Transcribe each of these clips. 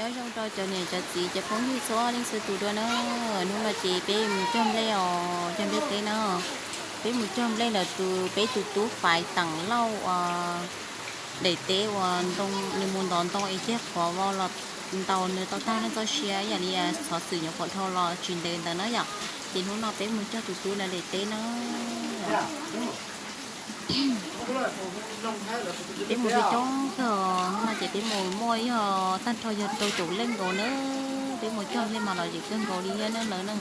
Nyob zoo rau cov niam cov txiv cov phooj ywg txhua leej txhua tus dua na. Hnub no ces peb mus cog nplej os, cog nplej teb na. Peb mus cog nplej ntawm tus peb tus tub Faiv Teem Lauj uas daim teb uas nws mus ntov ntoo es ceg qhov vau los ntaus nws tau tag nws txoj sia ib yam li xov xwm nyuam qhuav dhau los tsis ntev ntawd na yom. Ces hnub no peb mus cog tus tub ntawd daim teb na. Peb mus coob coob kawg os, hnub no ces peb mus muaj yog tag nrho yog rau caum leej nkaus na. Peb mus cog nplej mas lom zem kawg nkaus li thiab na lawv na.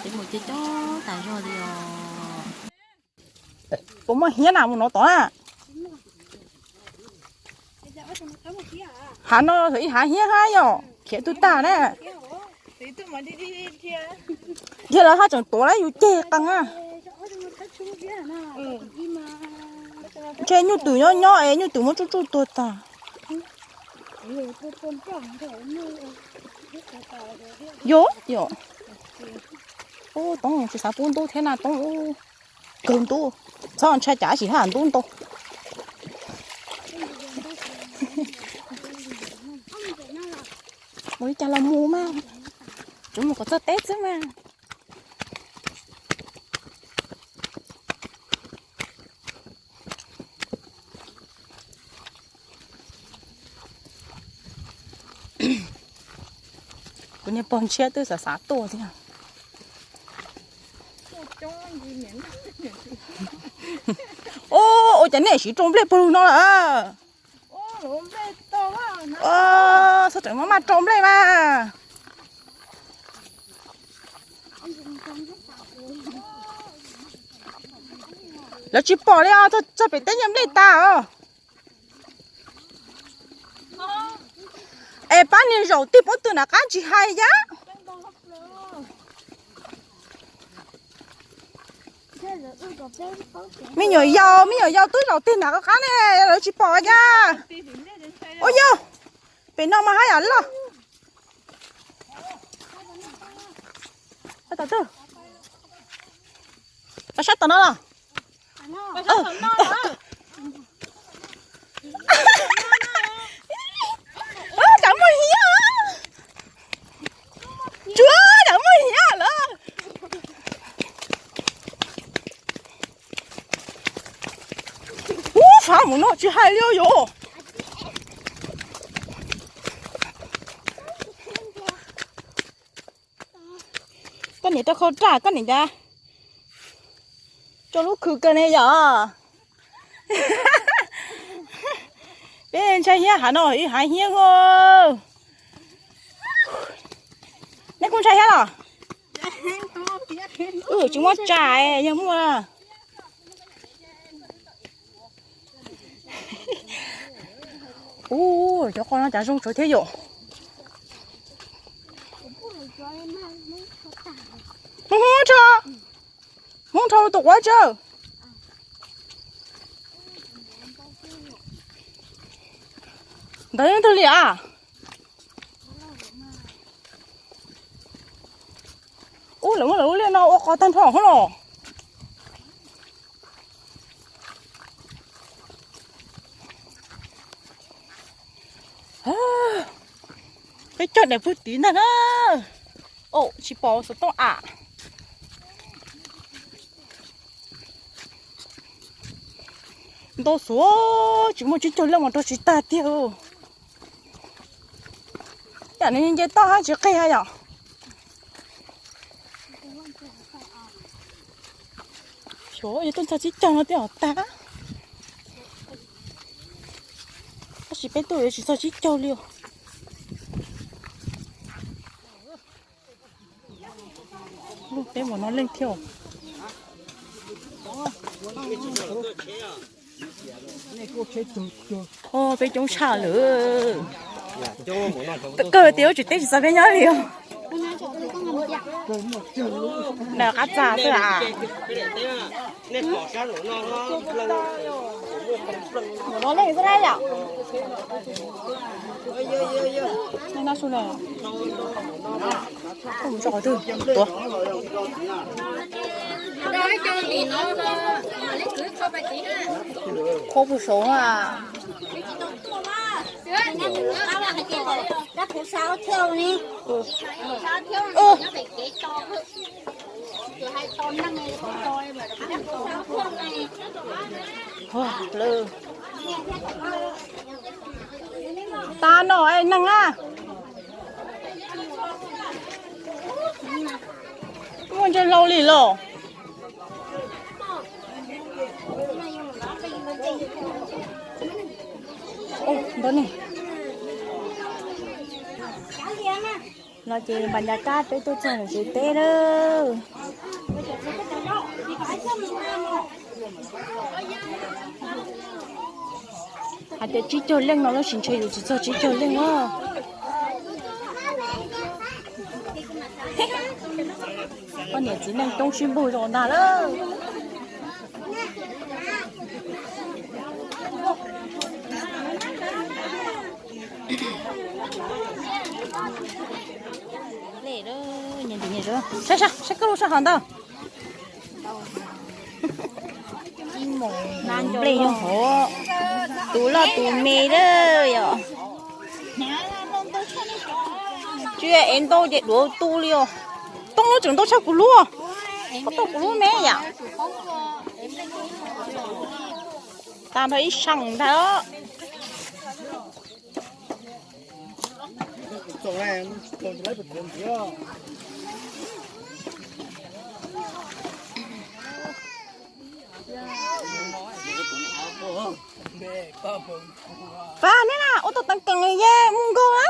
Peb mus coob coob tas zog li os. Puas muaj hiab na mus nov tod na? Hav no thaum ib hav hiab hab yom, khiav tug tag na. Dhia lawv haj tseem tuav lawm yus ceg qees na. Ntshe nyuj twm nyob nyob es nyuj twm muab tsuj tsuj tuag tag. Yog yom. Ub, Toob tsis xav pub ntub thiab na Toob. Kawg ntub, txhob ntshai cas sim haj ntub ntau. Mus li cas los mus mas, tsuas mus kom txog teb xwb mas. Kuv niag pog ntshiab twb xav xav tuaj thiab. Ub, ua cas nej siv rau nplej pug no lawm? Txhob tseem maj maj rau nplej mas. Lawv tsis pom li os, txog pem teb nyiaj nplej tas os. Es pab niag zaum tig pob tw nram qab tsis hais yab. Me nyuam yaus, me nyuam yaus twb zaum tig nram qab ne, lawv tsis pom yab. Ua yog, pem no mas haj yam loj. Tau sab tom no los. Tsam muaj hiab. Tsuav tsam muaj hiab lawm. Ub, fav mus no tsis hais li yom. Koj niam rau khau raj, koj niam cas tso lub khw kawg ne yom. Peb ntshai hiab hav no ib hav hiab. Nej kuj ntshai hiab los? Tsis muaj tsa, yog muaj. Ub, cov qos no cas zoo tsuav thiab yom. Hmoob rho, Hmoob rho tus quav tsawg. Ntawd leej twg li as? Ub, lawv muab lawv lub liaj no ua qos tag nrho hov los. Peb cog daim pug tid ntag na. Tsis pom xov tooj am. Ntau xuav tsis muaj tsib caug leej mas rau tsis tag tiag. Yam nws nce toj hab tsis qig ha yom. Xyov yog tuaj txog tsib caug no twb tag. Tab sis peb tuaj yuav tsis txog tsib caug li os. Peb mus no leej thiab. Peb coob tshaj lawm. Kawg tias ua tsis teb tsis txog peb nyob li os. Nws qab txag xwb as. Mus no leej xwb na yom. Mus tso qhov twg tuav. Qhuav puag saud a. Tas no es neeg a. Muaj ntses laus li los. No ces npas ncas kab peb tuaj txog lawm tsev teb lawm. Hais tias tsib caug leej no tab sis ntshe yus tsis txog tsib caug leej os. Poj niam txiv neej coob sib npaug zos ntag lawm. Saib, saib koj lub sab hov ntag. Nplej nyob hov, tus loj tus me lawm yom. Tsis es ntau ces duav tu li os. Toob lub tseem ntau tshaj kuv lub. Koj tau kuv lub me yom. Tag nrho ib xeem ntag. Pab neb na, ua tau teev kees li ye, mus nkaug na.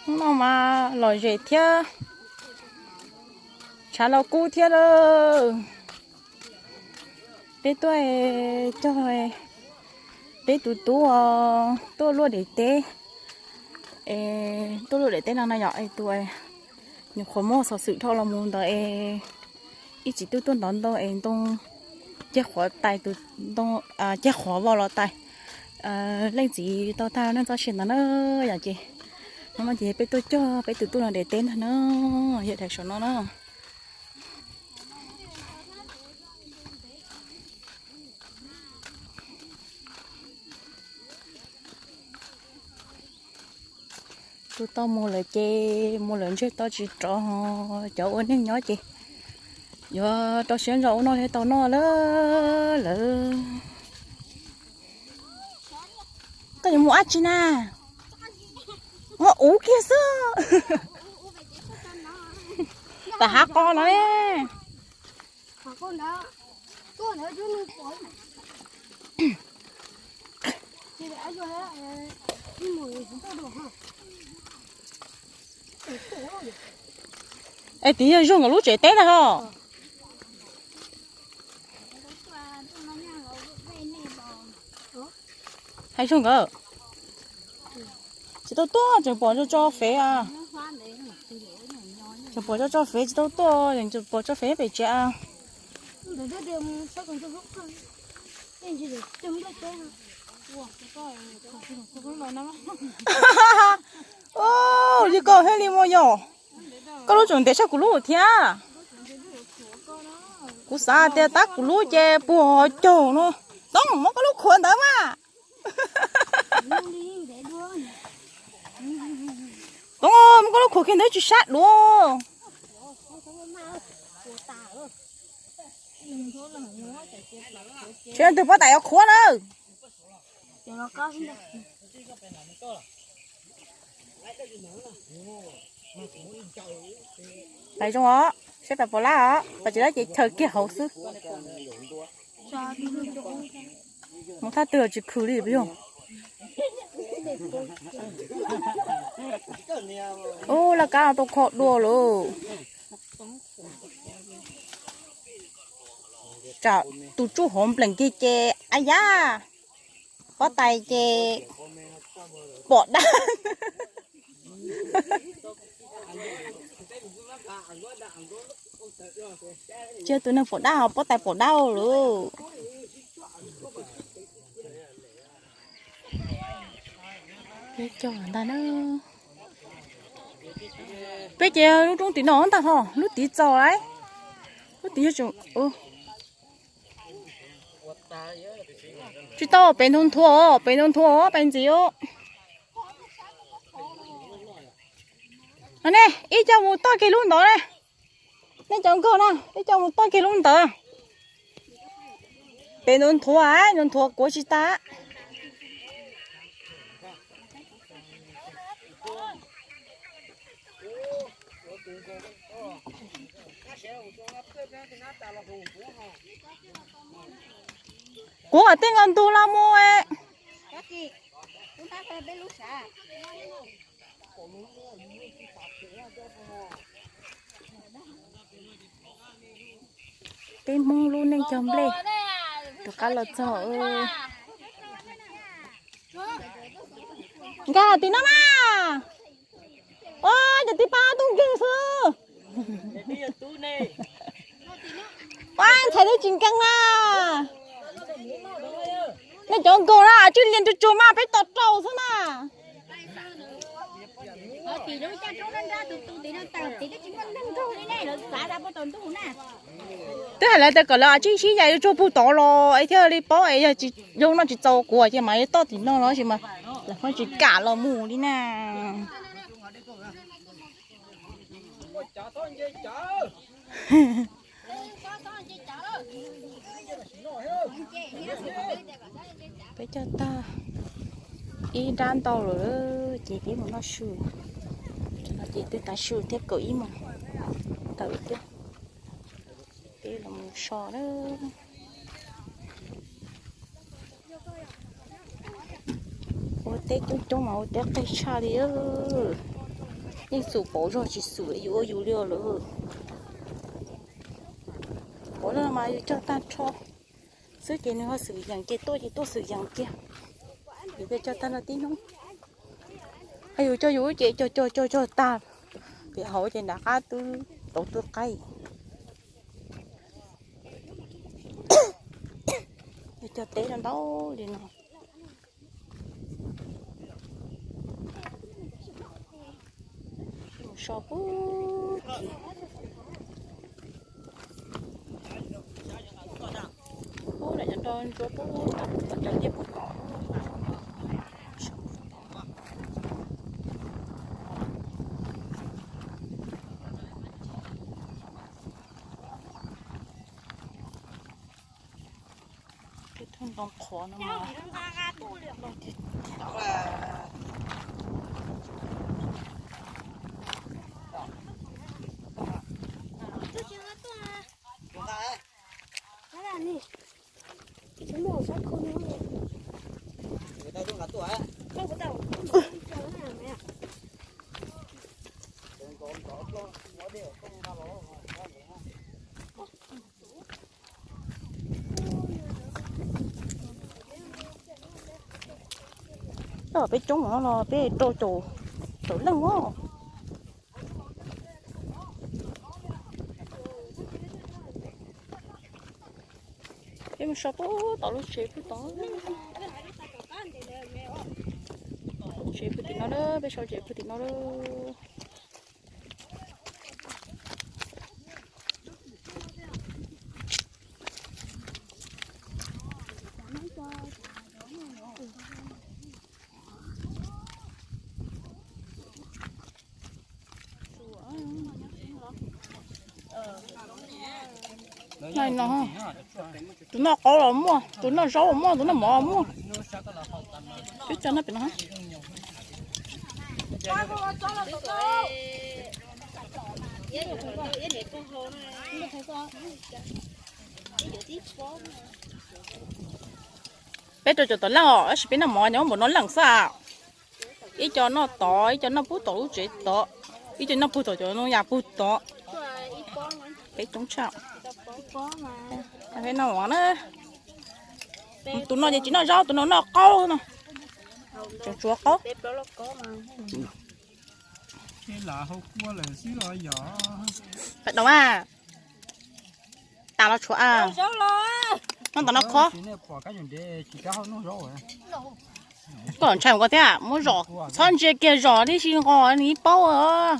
Hnub no mas lom zem thiab tshav los kub thiab lawm. Peb tuaj cog peb tus tub tuaj luaj daim teb, tuaj luaj daim teb no no yom, es tus nyuam qhuav muaj xov xwm dhau los mus ntawd es ib txiv tub tuaj ntov ntoo es ntoo ceg qhuav tais, tus ntoo ceg qhuav vau los tais. Leej txiv tau tag neej txoj sia ntawd na, yom ces hnub no ces peb tuaj cog peb tus tub no daim teb ntag na, yog daim saum no na. Tus tau mus lawm ces mus lawm ntshe tau tsis rov, cov ua neej nyob ces yuav rau siab ntso ua noj thiaj tau noj lawm lawm. Koj yuav mus dab tsi na? Ua ub kiag xwb. Tam hav qo no ne. Es tiv yog Zuag nkawd lub tsev teb ntag ho. Hais Zuag nkawd tsis tau tuaj, tseem pom tso tso fev. Tseem pom tso tso fev tsis tau tuaj, tseem pom tso fev pem tsev. Yog koj thiaj li muaj yog. Koj lub tseem ntev tshaj kuv lub thiab. Kuv xav tias tab kuv lub ces puag caug no. Toob, muab koj lub khuav ntawd mas. Toob, muab koj lub khuav kiag ntawd tsis sab dua. Tsis yog tus pob tais yuav khuav na. Pais zoo os, saib pais pom lab os, pais tsis lab ces chaw kiag hauv xwb. Mus thaj twg los tsis khwv li peb yog. Ub, laj kab tau kho dua lawm. Tsam tus tsuj hauv npleem kiag ces ab yab, pob tais ces pom dab. Cia tus neeg pom dab ho pob tais pom dab lawm. Peb cog ntag na. Peb ces lub roob tim no ntag ho, lub tid txaus lawm. Lub tid tsis tau, pem nthuav nthuav, pem nthuav nthuav pem ntxiv. Nej ib co mus toj kiag lub ntawd na. Nej cov nkauj na, ib co mus toj kiag lub ntawd. Pem nthuav nthuav, nthuav nthuav kuav tsis tas. Kuv kom tej nkaus ntug los mus. Peb Hmoob lub neej cog nplej rov qab los txog. Nkag tim no mas. Ua cas tib pab tub nkeeg xwb. Ua ntxhais twb tsis nkeeg na. Nej cov nkaus na, tswj lias tsuj tsuag mas peb tos rau xwb na. Twb hais lawv tias kom lawv tsib sib yaim yuav tsuag puag tod los es thiaj li paub es yog zoo no tsis txaus kuv ces mas yuav toj tim no los sis mas lawv pheej tsis kam los mus li na. Peb cog tag ib nrab ntau lawm ces peb mus noj su. Tam no ces twb tav su thiab, kaum ib moos tawm thiab. Peb los mus so na. Ua teb coob coob mas ua teb qig tshaj li. Yeej xum pauv zog tsis xum yus ua yus li lawm. Pauv zog mas yus cog tag nrho xwb ces nws ho xwm yees ces tuaj ces tuaj xwm yees kiag. Yus cog tag nrho tib hnub. Yus cog yus ces cog cog cog cog tag pem hauv ces nram qab twb tauv twb qaib. Cog teb ntau li no. So pub kis. Pub lam cov nro ntsuab pub tom cov ntiaj pub tom. Tej thaj ntoo qhuav no mas loj tiag tiag. Peb coob no los peb rau caum, caum leej os. Peb mus so pub tom lub tsev pub tod. Tsev pw tim no lawm, peb so tsev pw tim no lawm. Tus noj qaub los muaj, tus noj zaub los muaj, tus noj mov los muaj. Peb coj noj pem no. Peb rau caum tawm leej os, tab sis peb noj mov nyob npaum no leej xwb. Ib co noj tod, ib co noj pub tom lub tsev tod, ib co noj pug tom cov no yam pug tod. Peb coob tshaj. Peb noj mov na. Tus no ces tsis noj zaub, tus no noj qaub no. Tseem tshuav qaub. Pais doos a. Tas los tshuav a. Noj ntawm no qhov. Koj ntshai koj thiab, muab zom, txhob ntsia kiag zom tib si nqos nws ib paub os.